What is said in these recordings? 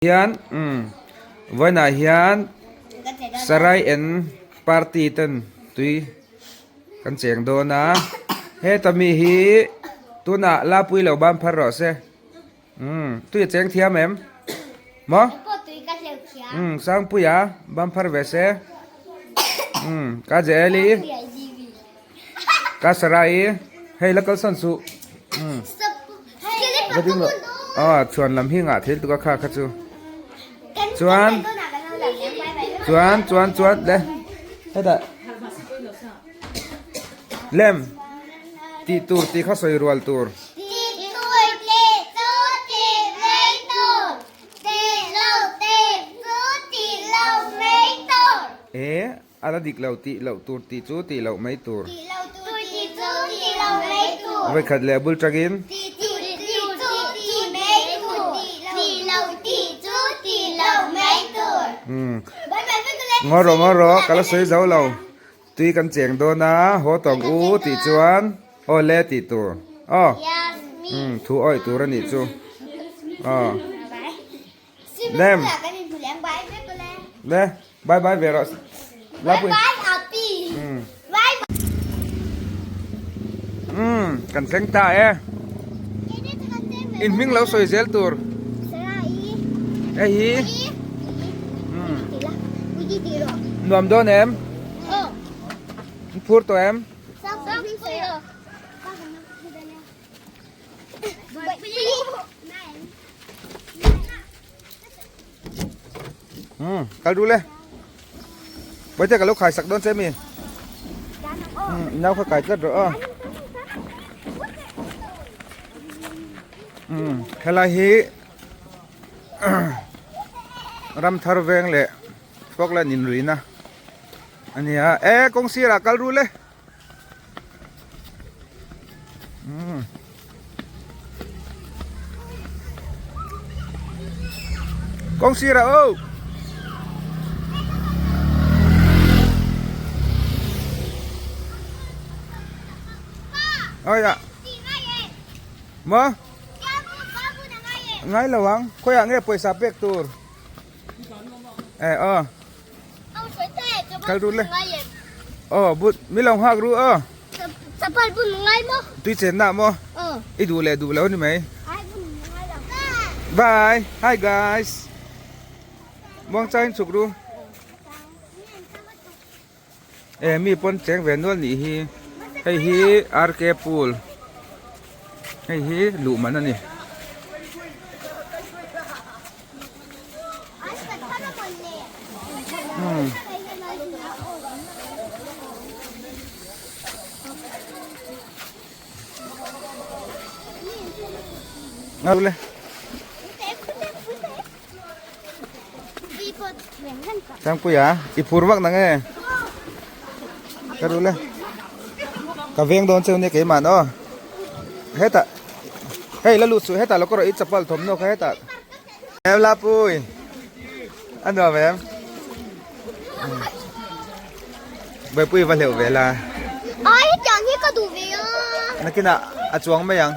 Hian umm vawiinah hian sarai en party ten tui kan cheng dawn a heta mi hi tunah lapui lo ban phar rawh se umm tui a cheng thiam em maw umm sangpuia ban phar ve se umm ka jeli ka sarai hei la kalsan suh umm. Aw chhuan lam hi ngah thei lutuk a kha kha chu chuan chuan chuan chuan le hetah lem tih tur tih kha sawi rual tur. E A la dik lo tih loh tur tih chu tih loh mai tur. Vawikhat leh bul tangin. Ngaw rawh ngaw rawh ka la sawi zo lo. Tui kan cheng dawn a haw tawng u tih chuan aw le tih tur. Aw thu awih tur a nih chu. Aw. Nem. Le, bye bye ve rawh. Bye bye api. Bye. Kan thleng ta e. In hming lo sawi zel tur. Hei hi. Nuam dawn em? Phur tawh em? Kal ru le. Bawitea ka lo khai sak dawn che mi. Nau kha kai tlat rawh a. Helai hi ram thar veng leh Falkland inruihna a ni a. E kawng sirah kal ru le. Kawng sirah aw. Oi a. Maw? Ngai lo ang. Khawiah nge pawisa pek tur? Eh aw. Kal ru le. Aw but mi lo nghak ru aw. Chapal bun ngai maw? Tui chen na maw? I duh leh duh lo ni mai. Bye. Hi guys. Muang chang chuk ru. E mi pawn cheng ve nual nih hi. Hei hi RK pool. Hei hi luh man a ni. Ngau le. Sangpuia i phur vak nang e ka ru le ka veng dawn cheu nia keimah aw hetah hei la lut suh hetah lo ka rawh i chapal thawmhnaw kha hetah em la pui a nuam em Bawipuii va hleuh ve la ai hetiang hi ka duh ve a nakinah a chuang mai ang.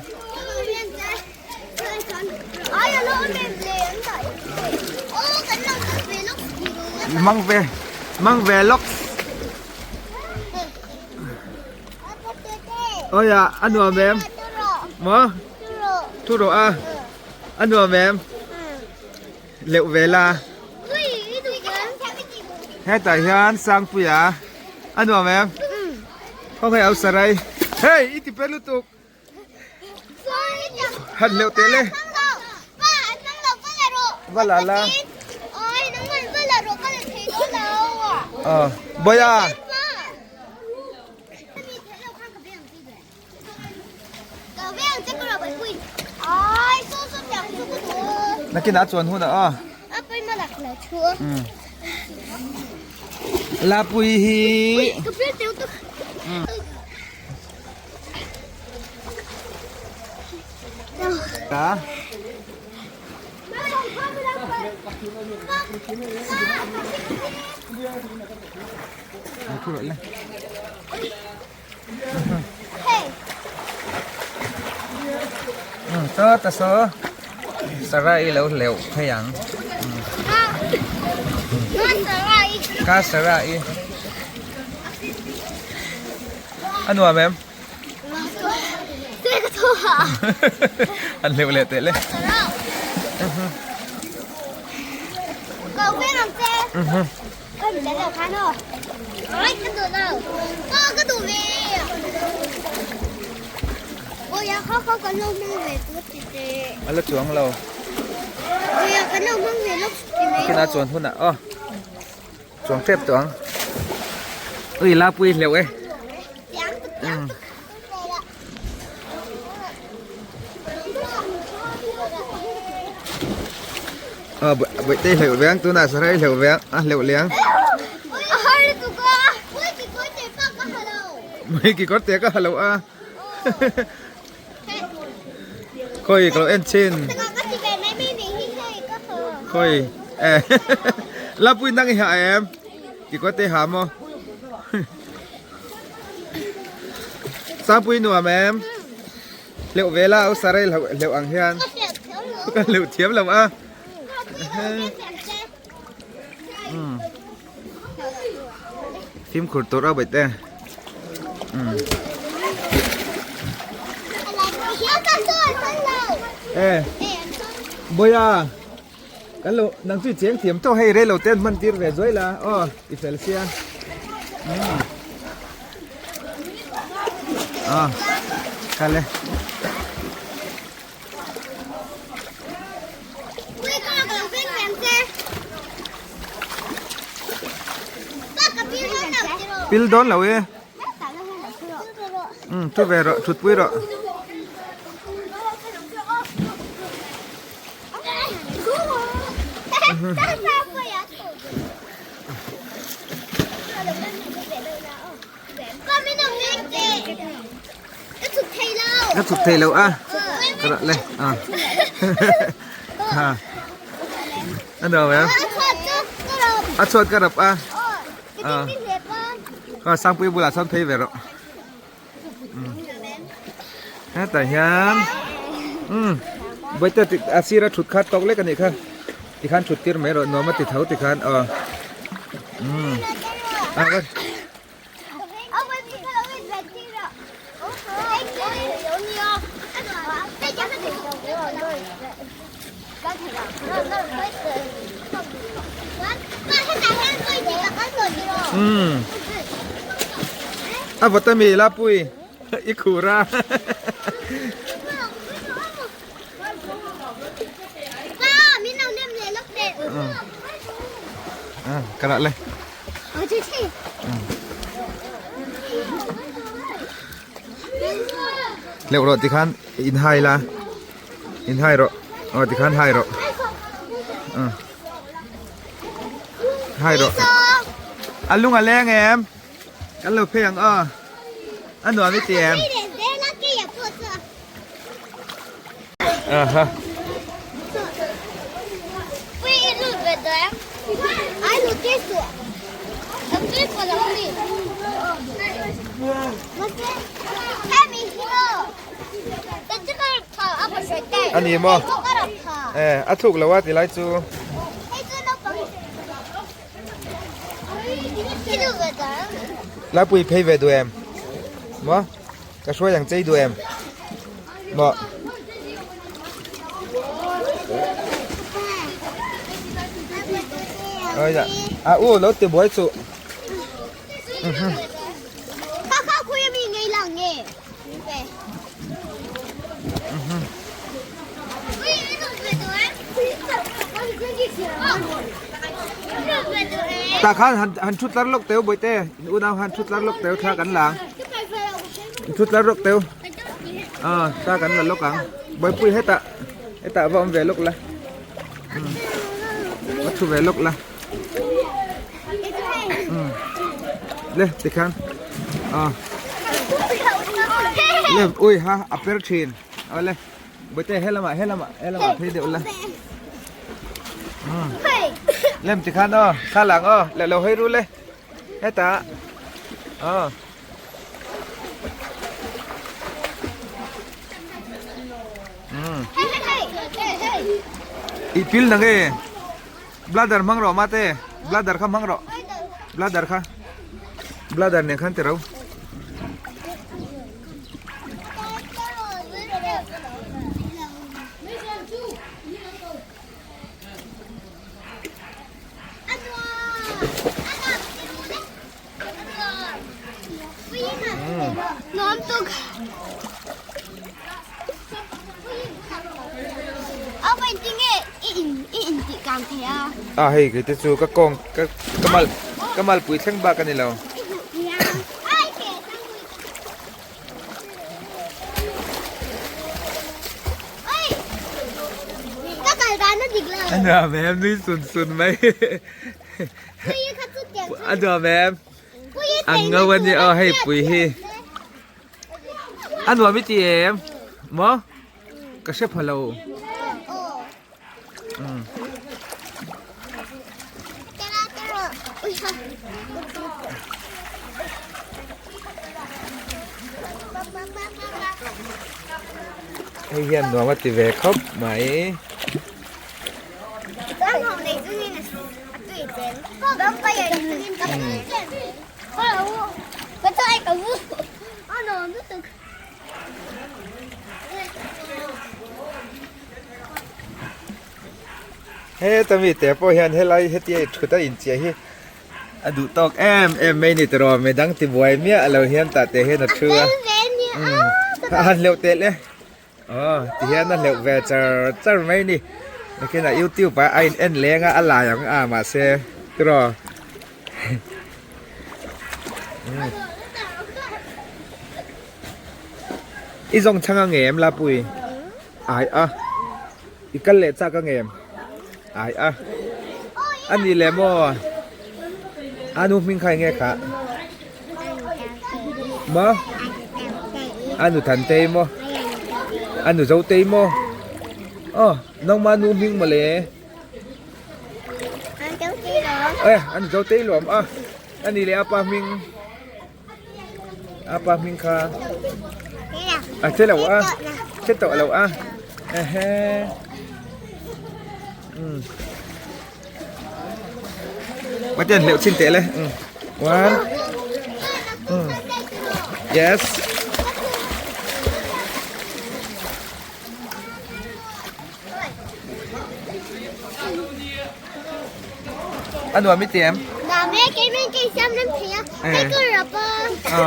Mang ve mang ve lawk ôi à ăn nuam em maw thu rawh a a nuam em leuh ve la hetah hian Sangpuia a nuam em khawngaih au sarai hei i ti pe lutuk. Han leuh teh le. Va la la. Ờ, bơi à. Nakin a chuan hun a. La pui hi. Ta. Saw ta saw. Sarai lo hleuh phei ang. Ka Sarah i. A nuam em? An hleuh leh teh le. A la chuang lo. Kina chuan hunah aw. Chuang tep tawh ang. Ui la pui hleuh e. Ờ, bụi tê hleuh veng tunah sarai hleuh veng a hleuh leng. Mui kikawr te ka ha lo a. Khawi ka lo en chin. Khawi eh Lapui nang i ha em? Kikawr te ha maw? Sangpui nuam em? Hleuh ve la u sarai hleuh ang hian. Ka hleuh thiam lo a. Fimkhur tur a bawih te. Eh. Boya. Kan lo nang chu cheng thiam tawh hei rei lo ten hman tir ve zuai la aw i fel sia. Ah. Kale. Pil dawn lo e. Um thu ve rawh thut pui rawh. Ka chhuk thei lo a ka rawh le a ha a nuam em a chhuat ka rap a a sangpui bulah sawn phei ve rawh hetah hian umm bawihte a sira thut kha tawk lek a nih kha tikhan thut tir mai rawh nuam a ti tho tikhan aw umm a va. Umm a vawt ami Lapui i khur a. Ka lah le. Leuh rawh tikhan in hai la. In hai rawh. Aw tikhan hai rawh. Hai rawh. A lung a leng em? Kan lo phei ang aw. A nuam i ti em? Aha. A ni maw? Eh, a thuk lo a ti lai chu. Laipui phei ve duh em? Maw? Ka hruai ang chei duh em? Maw? Oi dạ. À u lo ti buai chu. Tah khan han han thut tlar lawk teu bawihte in unau han thut tlar lawk teu thla kan la ang in thut tlar lawk teu ah thla kan la lawk ang bawihpui hetah hetah va awm ve lawk la va thu ve lawk la le tikhan ah le ui ha a per thin awle bawihte helamah helamah helamah phei deuh la lem tikhan aw thla lang aw leh lo hawi ru le hetah aw i pil na nge. Bladder hmang rawh mate bladder kha hmang rawh bladder kha bladder nen khan ti ro. A hei kei te chu ka kawng ka ka mal ka malpui thleng bak a ni lo. A nuam em nui sun sun mai a nuam em a ngo a ni aw hei pui hi a nuam i ti em maw ka hre pha lo. Hei hian nuam a ti ve khawp mai. Heta mi te pawh hian helai hetia i thut a inchiah hi a duh tawk em em mai ni tiraw midang ti buai miah lo hian tah te hian a thu a a han hleuh telh e aw ti hian a hleuh ve char char mai ni nakinah youtube ah a in en leng a a lai ang a mahse tiraw. I zawng chhang a ngem Lapui? Ai a. I kal leh chak a ngem? Ai a. A ni leh maw? A nu hming kha enge kha? Maw? A nu Thantei maw? A nu Zotei maw? Aw, nangma nu hming mawle. E, a nu Zotei luam a. A ni leh apa hming. Apa hming kha a che lo a che tawh lo a ehe um Matian hleuh chin teh le um one um yes A nuam i ti em? Nuam e, kei men kei siam rem thei a, hei ka rap a.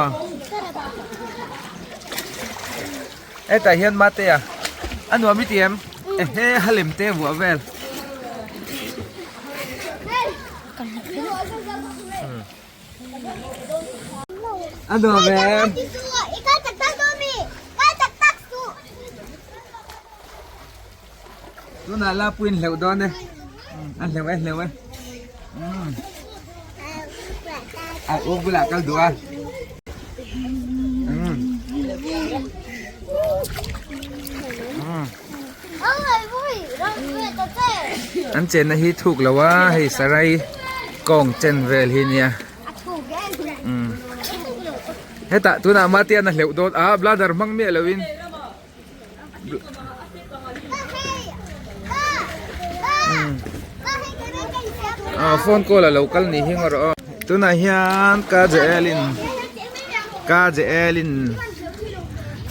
Hetah hian mate a, a nuam i ti em? Ehe halem te vuah vel. A nuam em? Tunah la puin hleuh dawn e. A hleuh e hleuh e. A u bulah kal duh a. An chenna hi thuk lo a hei sarai kawng chen vel hi nia. Hetah tunah Matian a hleuh dawn a bladder hmang miah loin. Ah phone call a lo kal ni hi ngawr aw tunah hian ka jail in ka jail in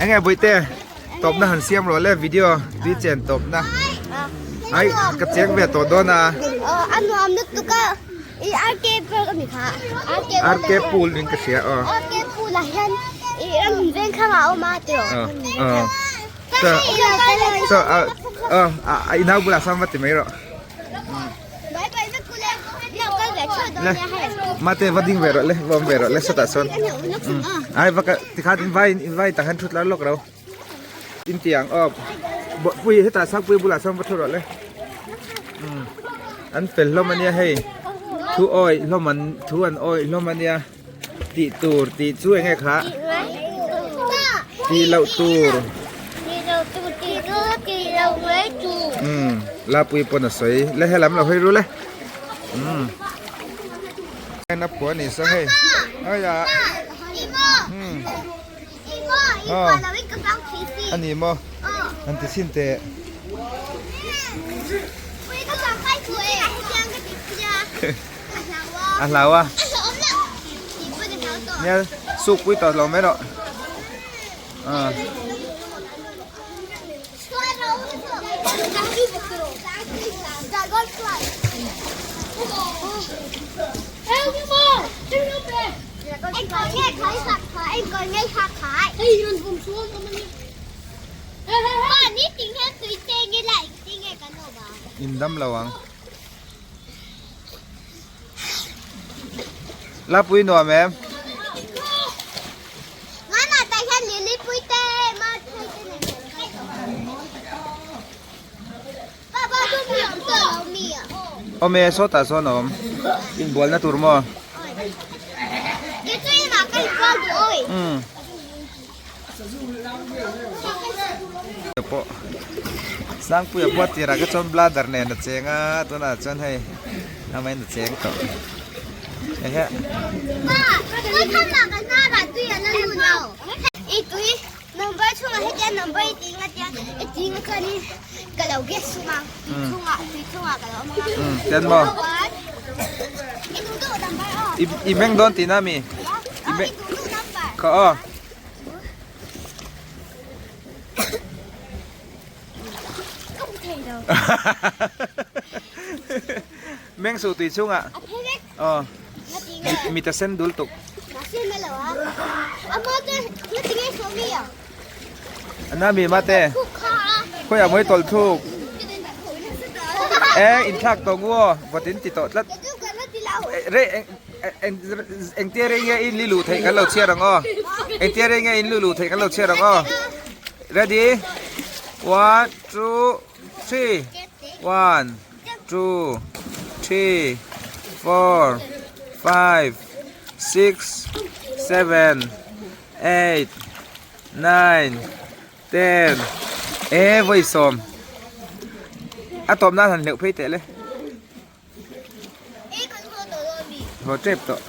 enge bawihte tawpna han siam rawh le video tui chen tawpna ai ka cheng ve tawh dawn a a nuam lutuk a i RK park ani kha RK pool in ka hria aw RK pool ah hian i ram veng kha a awm a tiraw aw so so aw a inau bulah sawn va ti mai rawh le mate va ding ve rawh le va awm ve rawh le sawtah sawn ai va ka tikhan invai invai tah khan thut lar lawk ro in tiang aw pui hetah sangpui bulah sawn va thu rawh le an fel hlawm ania hei thu awi hlawm an thu an awi hlawm ania tih tur tih chu eng nge kha tih loh tur umm lapui pawn a sawi le helam lo hawi ru le umm a phuah a ni sa hei aiah umm. A ni maw? An ti chhin teh. A hlau a. Nia suk pui tawh lo mai rawh. Ah. In dam lo ang. Lapui nuam em? Awm e, sawtah sawn a awm. Inbualna tur maw? Umm. Pawh Sangpuia pawh a tirah kha chuan bladder nen a cheng a tunah chuan hei amahin a cheng tawh ehe. Tian maw i meng dawn tihna ami i meng kha aw. Meng suh tui chungah aw mit a sen dul tuk. Ana mi mate khawiah mawi tawlh thluk e inthlak tawh ngu aw vawtin ti tawh tlat rei Engtia rei nge in liluh theih kan lo chhiar ang aw. Engtia rei nge in liluh theih kan lo chhiar ang aw. Ready? One, two, three. One, two, three, four, five, six, seven, eight, nine, ten. E vawi sawm. A tawp nan han hleuh phei teh le. Haw tep tawh.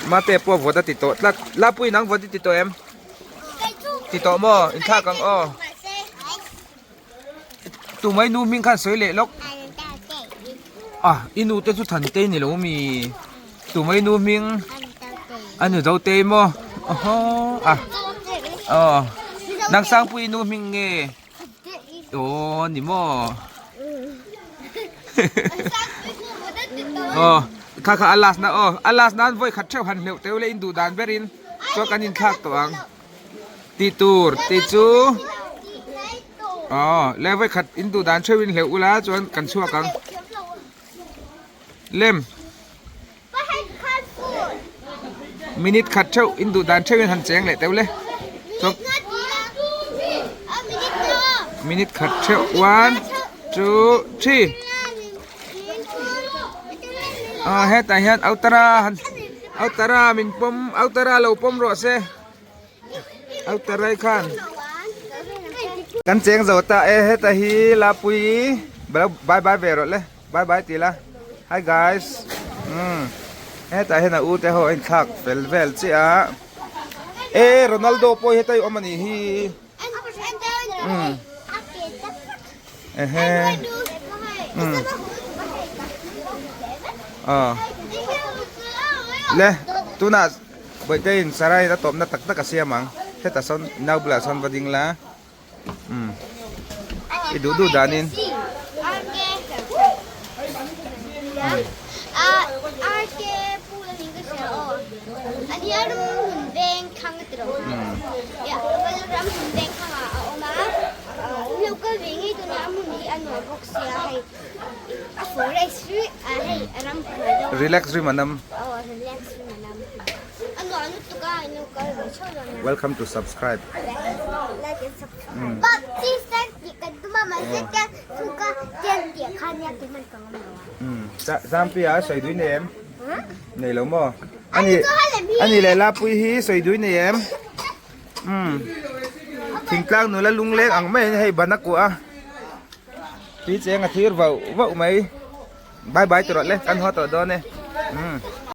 Mate pawh vawt a ti tawh tlat. Lapui nang vawt i ti tawh em? Ti tawh maw? Inthlak ang aw. Tumai nu hming khan sawi leh lawk. Ah, i nu te chu Thantei ni lo mi. Tumai nu hming a nu Zotei maw? Awhaw ah. Aw. Nang Sangpui i nu hming nge? Aw ni maw? Aw, kha kha a last na aw. A last nan vawi khat theuh han hleuh teuh leh in duh dan berin chuan kan inthlak tawh ang. Tih tur tih chu aw le vawi khat in duh dan theuh in hleuh ula chuan kan chhuak ang lem minute khat theuh in duh dan theuh in han cheng leh teuh le chuan minute khat theuh one two three ah hetah hian autara han autara min pawm autara lo pawm rawh se. Autarai khan kan cheng zo ta e heta hi lapui bye bye ve rawh le bye bye ti la hi guys umm hetah hian a u te ho a inthlak fel vel chiah a e Ronaldo pawh hi heta hi awm a nih hi umm ehe umm aw le tunah. Bawihte in sarai a tawpna tak tak a siam ang hetah sawn nau bulah sawn va ding la umm i duh duh danin Relax rim anam. Welcome to subscribe. Zampia sawi dui nei em? Nei lo maw? Ani ani leh Lapui hi sawi dui nei em? Thingtlang nula lungleng ang maiin hei ban a kuah a. Tui cheng a thir vauh vauh mai. Bye bye ti rawh le kan haw tawh dawn e. Umm.